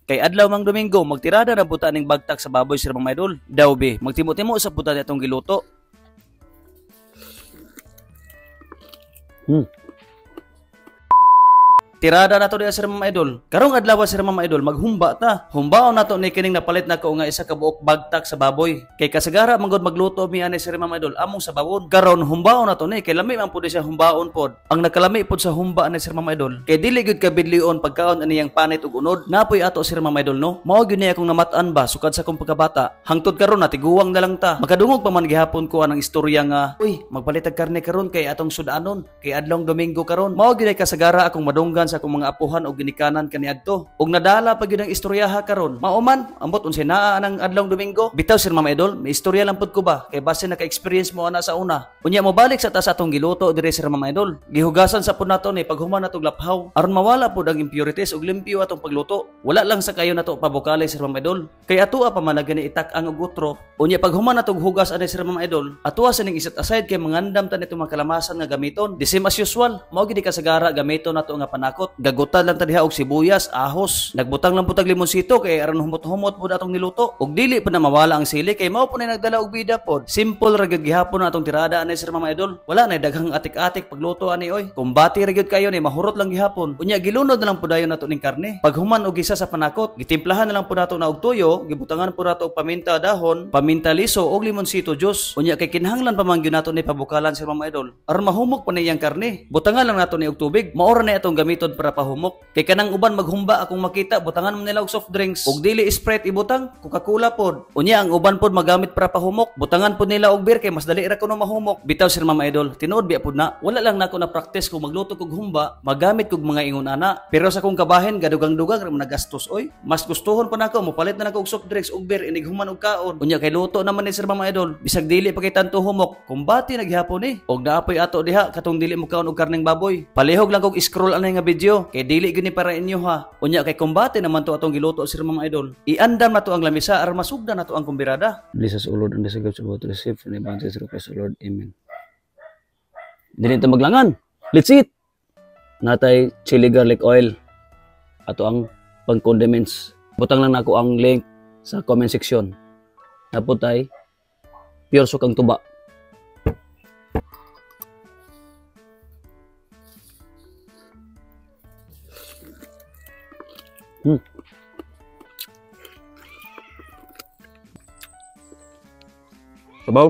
Kay adlaw mang Domingo, magtirada na puta ning bagtak sa baboy sir mga idol. Daw be, magtimo-timo sa puta atong giluto. Tirada nato diha sir mga idol. Karong adlaw sir mga idol, maghumba ta. Humbaon nato ni kining napalit nako nga isa ka buok bagtak sa baboy. Kay kasagara man gud magluto mi ani sir mga idol among sa bawon. Karon humbaon nato ni kay lami man pud siya humbaon pod. Ang nakalami pod sa humba ani sir mga idol. Kay dili gyud ka bidlion pagkaon aniyang panit ug unod. Napoy ato sir mga idol no. Mao gyud ni akong namat-an ba sukad sa akong pagkabata. Hangtod karon natiguang na lang ta. Makadungog pa man gihapon ko anang istorya nga, uy, magpalit og karne karon kay atong sudanon, kay adlong Domingo karon. Mao gyud ay kasagara akong madunggan sa akong mga apuhan og ginikanan kaniadto. Og nadala pa gyud ang istoryaha karon. Mao man, ambot unsay naa anang adlong Domingo. Bitaw sir Mama Idol, may istorya lang pud ko ba kay base naka-experience mo ana sa una. Unya mobalik sa ta sa atong giluto dire sir Mama Idol. Gihugasan sa pud nato ni paghuman natong laphaw aron mawala pud ang impurities ug limpyo atong pagluto. Wala lang sa kayo nato pabukali sir Mama Idol. Kay atoa pa man gani itak ang og utro. Unya paghuman natong hugas ani sir Mama Idol, atoa sa ning iset aside kay mangandam ta nitong mga kalamasan nga gamiton. The same as usual, mao gid kasagara gamiton nato nga panakot. Gagutan lang ta diha og sibuyas, ahos. Nagbutang lang putag limonsito kay aron humot-humot pud atong niluto. Og dili pa na mawala ang sili kay mao po na nagdala og bida pod. Simple ra gyud gihapon na atong tirada ani sir Mama Idol. Wala na daghang atik-atik pagluto ani oy. Kumbati ra gyud kayo ni mahurot lang gihapon. Unya gilunod na lang pud dayon nato ning karne. Paghuman og gisa sa panakot, gitimplahan na lang pud nato na og tuyo, gibutangan pud nato og paminta dahon, paminta liso og limonsito juice. Unya kay kinahanglan pa man gyud nato ni pabukalan sir Mama Idol. Aron mahumok pa na iyang karne. Butangan lang nato ni og tubig. Mao ra na atong gamiton para pahumok. Kay kanang uban maghumba akong makita, butangan man nila og soft drinks. Og dili Sprite ibutang, Coca-Cola pod. Unya ang uban pod magamit para pahumok, butangan pod nila og beer kay mas dali ra kuno mahumok. Bitaw sir Mama Idol, tinuod biya pod na. Wala lang nako na practice kung magluto kog humba, magamit kog mga ingon ana. Pero sa akong kabahin gadugang-dugang ra man nagastos oy. Mas gustuhon pa nako mopalit na nako og soft drinks og beer inig human og kaon. Unya kay luto naman ni sir Mama Idol, bisag dili pa kay tanto humok, kumbati naghihapon ni. Og naapoy ato diha katong dili mo kaon og karneng baboy. Palihog lang kog scroll anay nga video kay dili gyud ni para inyo ha. Unya kay kumbate naman to atong giluto sir Mama Idol. Iandam nato ang lamisa aron masugdan nato ang kumbirada. Bless us, O Lord, and the gifts about to receive from the bounty through Christ O Lord. Amen. Dili ta maglangan. Let's eat. Natay chili garlic oil. Ato ang pang condiments. Butang lang nako ang link sa comment section. Naputay pure sukang tuba. Sabaw.